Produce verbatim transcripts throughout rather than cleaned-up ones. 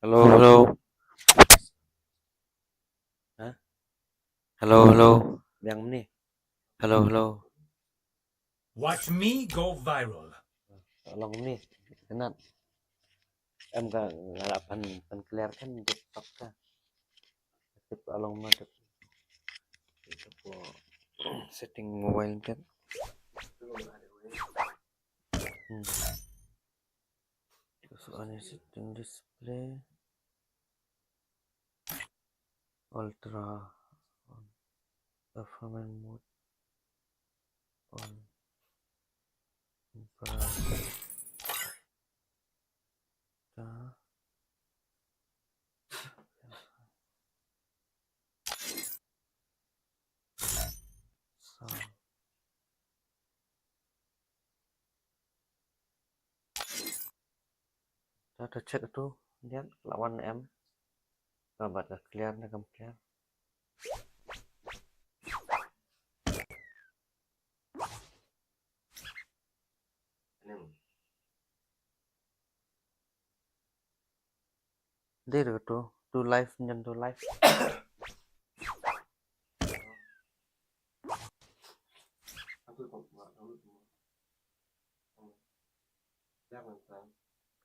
Hello, hello. Huh? Hello, hello. Biang mini. Hello, hello. Watch me go viral. Along mini. Kenat. Em ka ngala pan pan clear kan TikTok ka. Tip along ma tip. Setting mobile kan. Hmm. So, on setting display. Ultra on. Performance mode on. Infrared. Sound. Ta ta check tu dia lawan em. Ka bat ka clear na kam clear. Dir tu tu live nyen tu live.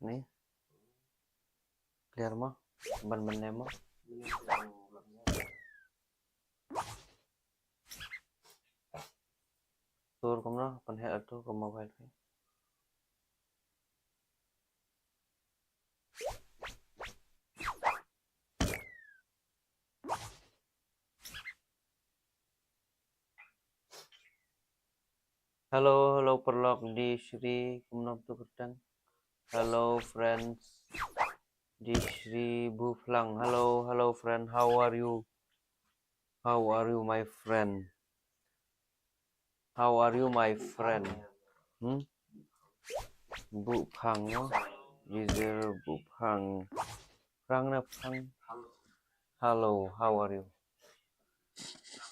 Ni clear mo ban ban ne mo. Tur kumno pan he tu ka mobile phi. Hello, hello, paralok di Shri, kumno tu kerteng. Hello, friends. Di Shri Buflang. Hello, hello, friend. How are you? How are you, my friend? How are you, my friend? Hmm? Buphang, no? User Buphang. Prang na Prang. Hello, how are you?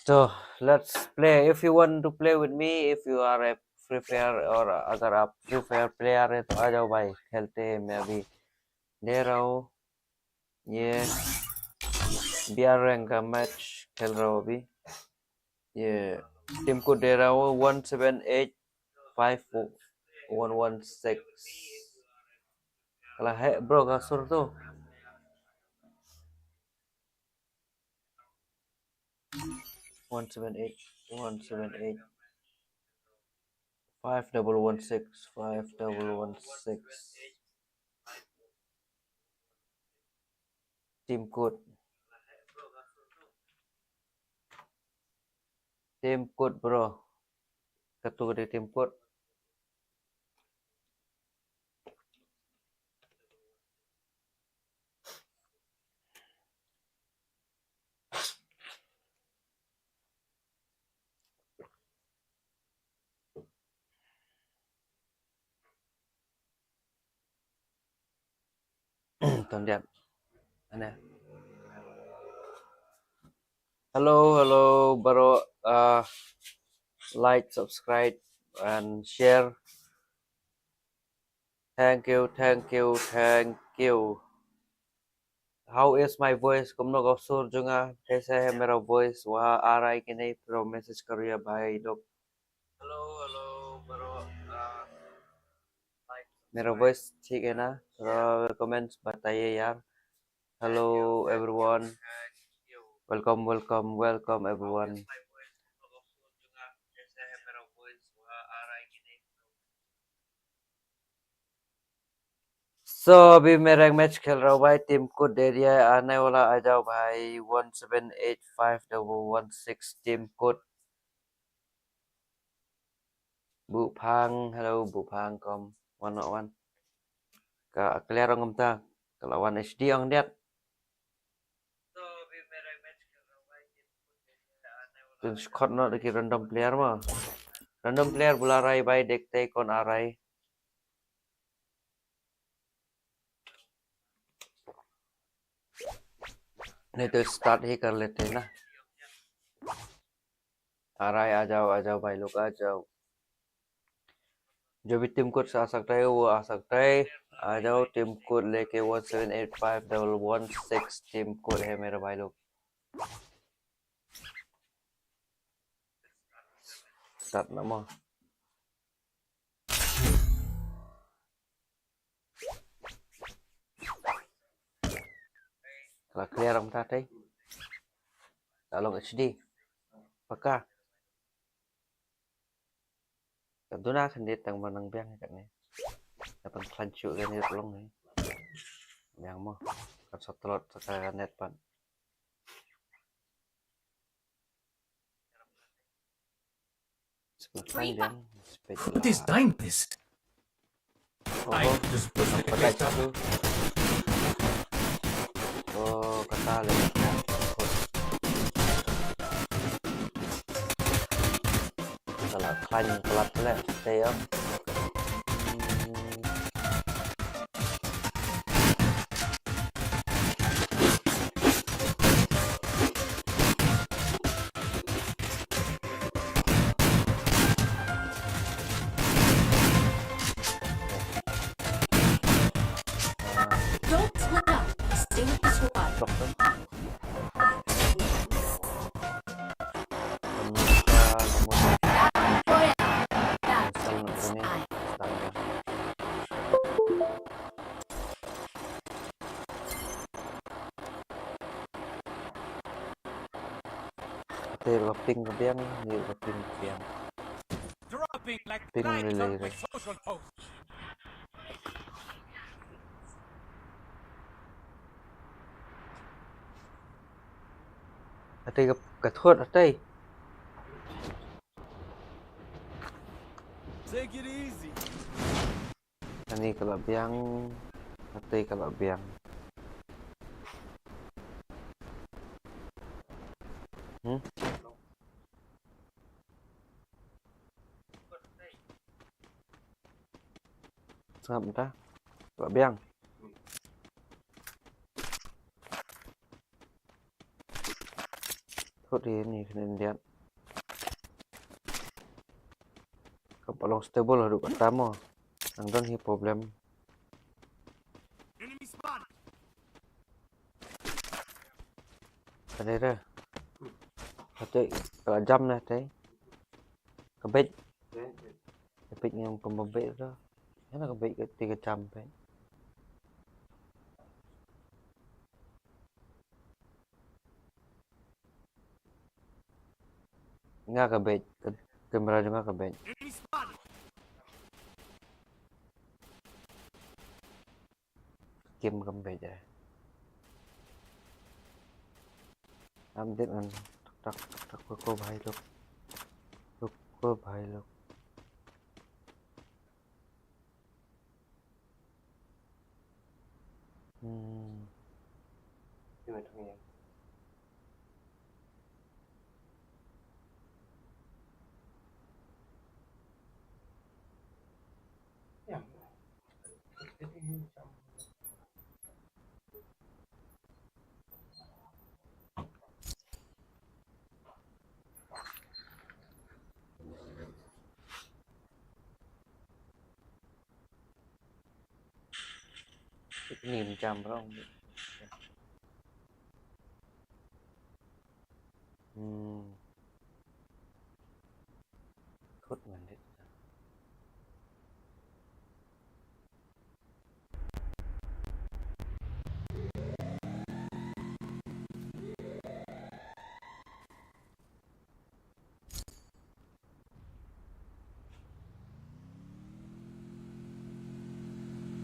So, let's play. If you want to play with me, if you are a Free Fire or other app Free Fire player, to आ जाओ भाई, खेलते हैं मैं अभी। दे रहा हूँ। ये बी आर रैंक का मैच खेल रहा हूँ अभी। ये टीम कोड दे रहा हूँ one seven eight five one one six। Kalah hack bro, kasur tu. One seven eight, one seven eight, five double one six, five double one six. Team code. Team code, bro. Katu ka dei team code. Ton diat. Ane. Hello, hello, baroh, uh, like, subscribe, and share. Thank you, thank you, thank you. How is my voice? Kumno ka sur jong nga? कैसा है मेरा voice? वहाँ आ रहा है कि नहीं? थोड़ा message करो यार भाई लोग। Hello, hello, bro. Uh, मेरा voice ठीक है ना? थोड़ा comments बताइए यार। Hello, everyone. Welcome, welcome, welcome, everyone. So अभी मैं रैंक मैच खेल रहा हूँ भाई, टीम कोड दे दिया है, आने वाला आ जाओ भाई, one seven eight five double one six टीम कोड। Buphang, hello Buphang, kom one oh one. Ka clear ong kumta, ka la wan H D ong diat. Tun squad no da ki random player ma. Random player bula rai bai dek te kon arai. नहीं तो start ही कर लेते हैं ना। आ रहा है, आ जाओ, आ जाओ भाई लोग, आ जाओ। जो भी टीम कोड से आ सकता है, वो आ सकता है। Ado team code leke one seven eight five double one six, team code hai mere bhai log. Start na mo. Ka la clear ym ta tei. Ka long H D. Paka. Ka duna khyndiat tang ba nang biang katne. Ka pynkhlaiñ shuh kane ka long ne. Biang mo. Kan sa tlot sa ka net pat. Sa ka khlaiñ biang. What is dying this? Oh, I just was nampak kat situ. Oh, kata leh. Salah khlaiñ palat leh, stay up. Hmm. Don't let up. Stay with the squad. Te ba ping ka biang, ni ba ping ka biang. Dropping like Ping flies lele on re. My social post. Atei ka, ka thot atei. Take it easy. Ani ka la biang, atei ka la biang. Hmm? Sngap ta. Ka la biang. Thot hi ni kane Indian. Ka ba long stable haduh katta mo. Nang don hi problem. Enemy spotted. Ka dei re. Ka dei ka la jam na tei. Ka beit. Ka beit ngam ka ba beit re. Yana ka beit ka ti ka jam beit. Nga ka beit, ka camera jong nga ka beit. Kim ka beit eh. Am dit ngan tak tak tak ko ko bhai lok. Lok ko bhai lok. Hmm. Nim jam rong. Hmm. Khut na.